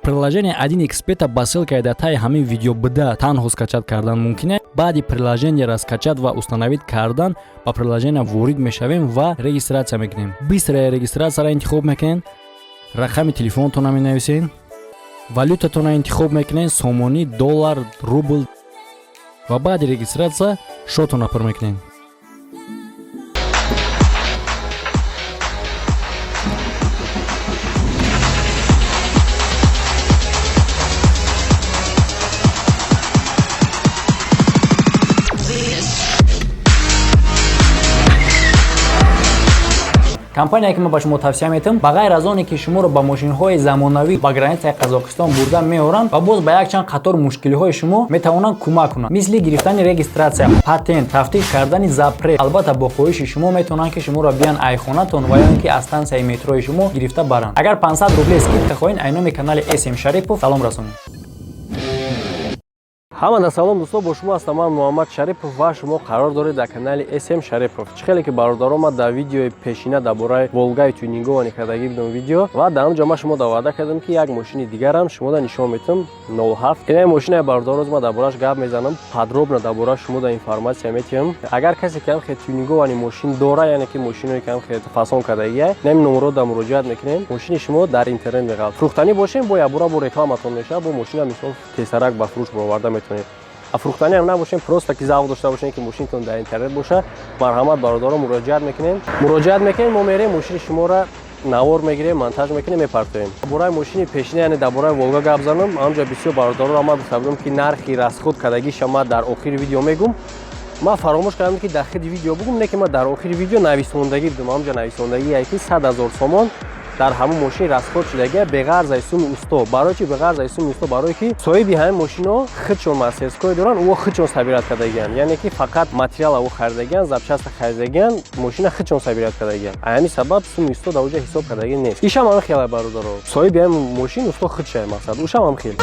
Приложение 1xBet ба ссылкаи дар таи ҳамин видео буда танҳо скачать кардан мумкин аст. Баъди приложениеро скачать ва установить кардан, ба приложение ворид мешавем ва регистрация мекунем. Быстрая регистрацияро интихоб мекунем, рақами телефонтонро менависем, валютатонро интихоб мекунем: сомонӣ, доллар, рубл. Ва баъди регистрация шотонро пур мекунем. Компания, ки ман ба шумо тавсия метиҳам, ба ғайр аз оне ки шуморо ба мошинҳои замонавӣ ба границаи Қазоқистон бурда меоранд ва боз ба якчанд қатор мушкилиҳои шумо метавонанд кӯмак кунанд, мисли гирифтани регистрация, патент, тафтиш кардани запрет. Албатта, бо хоҳиши шумо метавонанд, ки шуморо биён айхонатон ва ё ин ки аз станцияи метрои шумо гирифта баранд. Агар 500 рубле скидка хоҳед, айноми канали СМ Шарипов салом расонед. Ҳамада салом, дӯсто! Бо шумо ҳастам ман, Муҳаммад Шарипов, ва шумо қарор доред дар канали СМ Шарипов. Чӣ хеле ки, бародаро, ман дар видеои пешина дар бораи Волгаи тюнинговани кардагӣ будам видео ва дар он ҷо ман шумо ваъда кардам, ки як мошини дигарам шумода нишон метам, 07. Инаи мошинаи, бародаро, ман дар борааш гап мезанам, подробно дар борааш шумода информация метиҳам. Агар касе ки ҳам хе тюнинговани мошин дора, яъне ки мошиное ки ҳам хе фасон кардагия, нами номеро да муроҷиат мекунем, мошини шумо дар интернет меғалт. Фурӯхтанӣ бошем, бо ябура бо рекламатон мешавад, бо мошина мисол тезтарак ба фурӯш бароварда метавонед. А фурӯхтанӣ ҳам набошем, просто ки завқ дошта бошем, ки мошинтон дар интернет боша, марҳамат, бародаро, муроҷиат мекунем. Муроҷиат мекунем, мо мерем, мошини шуморо навор мегирем, монтаж мекунем, мепартоем. Бораи мошини пешина, яъне дар бораи Волга гап занам. Ҳамҷа бисёр бародароро ман гуфта будам, ки нархи расход кардагиша ман дар охири видео мегум. Ман фаромӯш кардам, ки дар хиди видео бугум, не ки ман дар охири видео нависондагӣ будам. Ҳамҷа нависондагие, ки 100 000 сомон дар ҳамон мошин расход шудагия, беғарз аз суми усто. Барои чи беғарз аз суми усто? Барое ки соҳиби ҳамин мошино худшон мастерской доранд, ӯ худшон собирать кардагиянд, яъне ки фақат материала ӯ харидагиянд, запчаста харидагиянд, мошина худшон собирать кардагиянд. А ҳамин сабаб суми усто дар оҷа ҳисоб кардагӣ нест. Ишам ҳамин хелай, бародаро, соҳиби ҳамин мошин усто худшай, мақсад, ушам ҳам хел.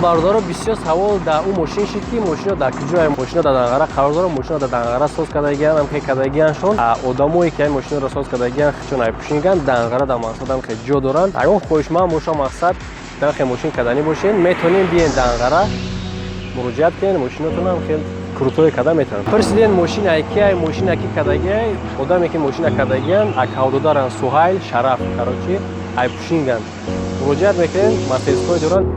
Бародаро, бисёр савол дар ӯ мошин шид, ки мошино дар куҷое. Мошино дар Данғара қарор дорад, мошино дар Данғара соз кардагиян, ҳамхе кардагияншон. Одамое ки ҳамин мошиноро соз кардагиян, хичон айпӯшинган, Данғара дар мақсад ҳамхе ҷо доранд. Ягон хоҳишманд боша, мақсад, ҳамхе мошин карданӣ бошед, метавонем биен Данғара, муроҷиат кунед, мошинотон ҳам хел крутой карда метавонад. Пурсиден, мошин айкиай, мошина ки кардагиай. Одаме ки мошина кардагиян, акавдодаран, Суҳайл, Шараф, короче, айпӯшинган. Муроҷиат мекунед, мастерской доранд.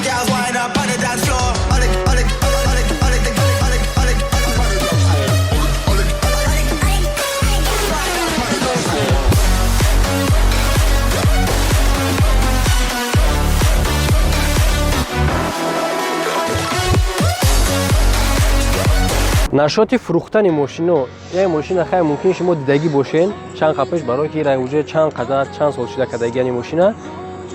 Girls wind up on the dance floor. All the, all the, all the, all the, all the, all the, all the. Нашоти фурӯхтани мошино. Як мошина хай мумкин шумо дидагӣ бошен чанд қа пеш, барое ки ира уже чанд қадар чанд сол шида кардагияни мошина.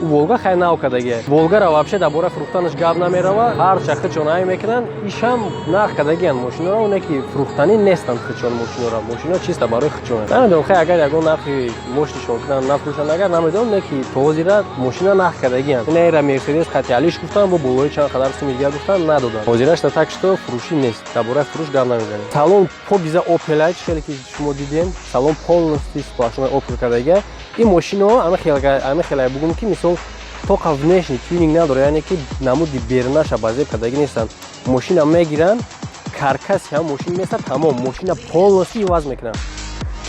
Волга хай нав кардагия. Волгара вообще дар бораи фурӯхтанаш гап намерава, ҳарча хичон ай мекунанд, ишам нарх кардагиян мошинора, оне ки фурӯхтанӣ нестанд хичон мошинора. Мошино чиста барои хичон. Намедонам, хай агар ягон нархи мошинашон кунанд, нафурӯшанд, агар намедонам, не ки то ҳозира мошина нарх кардагиян. Ина Мерседес қатиалиш гуфтан, бо болои чанд қадар суми дигар гуфтан, надоданд. Ҳозирашта так что фурӯшӣ нест, дар бораи фурӯш гап намезанем. Салон покиза Опел, хеле ки шумо дидем, салон полностью сплошной Опел кардагия. Ин мошино ами хеле бугум, ки мисол тоқа внешний тюнинг надора, яъне ки намуди берунаша базеб кардагӣ нестанд. Мошина мегиранд, каркаси ҳам мошин места, тамом, мошина полностью иваз мекунанд.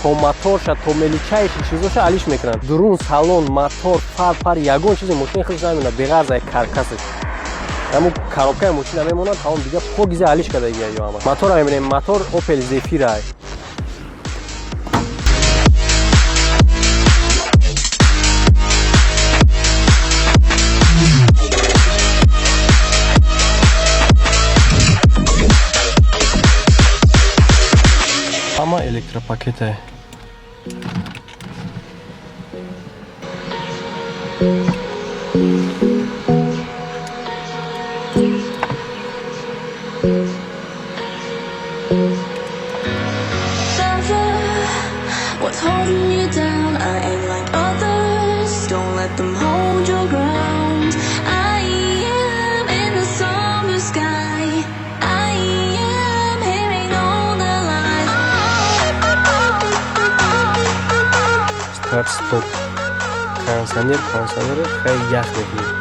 То моторша, то мелочайший чизоша алиш мекунанд. Дурун, салон, мотор, фар, пар, ягон чизи мошини худш намемонад, беғарз ай каркасаш. Ҳамун коробкаи мошина мемонад, тамом, дига покиза алиш кардагия ё ҳама. Мотора мебинем, мотор Opel Zafira. Ҳама электропакете. What's holding you down? I ain't like others. Don't let them hold your ground. I am in the summer sky. I am hearing all the lies. Старт, стоп, кондиционер, кондиционер хеле ях мекунад.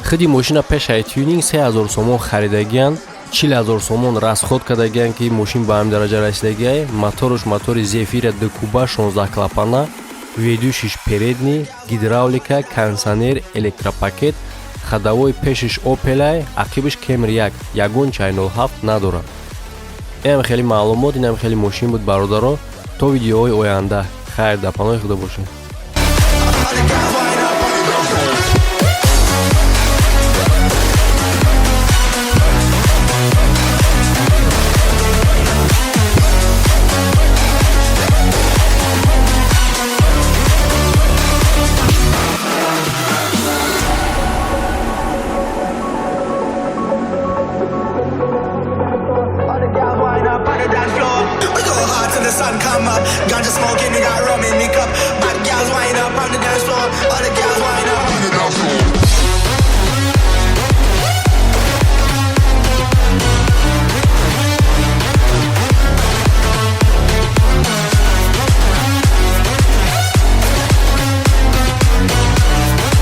Худи мошина пешаи тюнинг 3000 сомон харидагиянд, 40 000 сомон расход кардагиянд, ки мошин ба ҳамин дараҷа расидагиай. Моторуш мотори Зефира дукуба, 16 клапана, ведущийш передний, гидравлика, кондиционер, электропакет. Ходовой пешиш Опелай, ақибиш Кемри 1, ягон чай 07 надорад. Инам хеле маълумот, инам хеле мошин буд, бародаро. То видеоҳои оянда хайр, дар паноҳи худо бошед. All the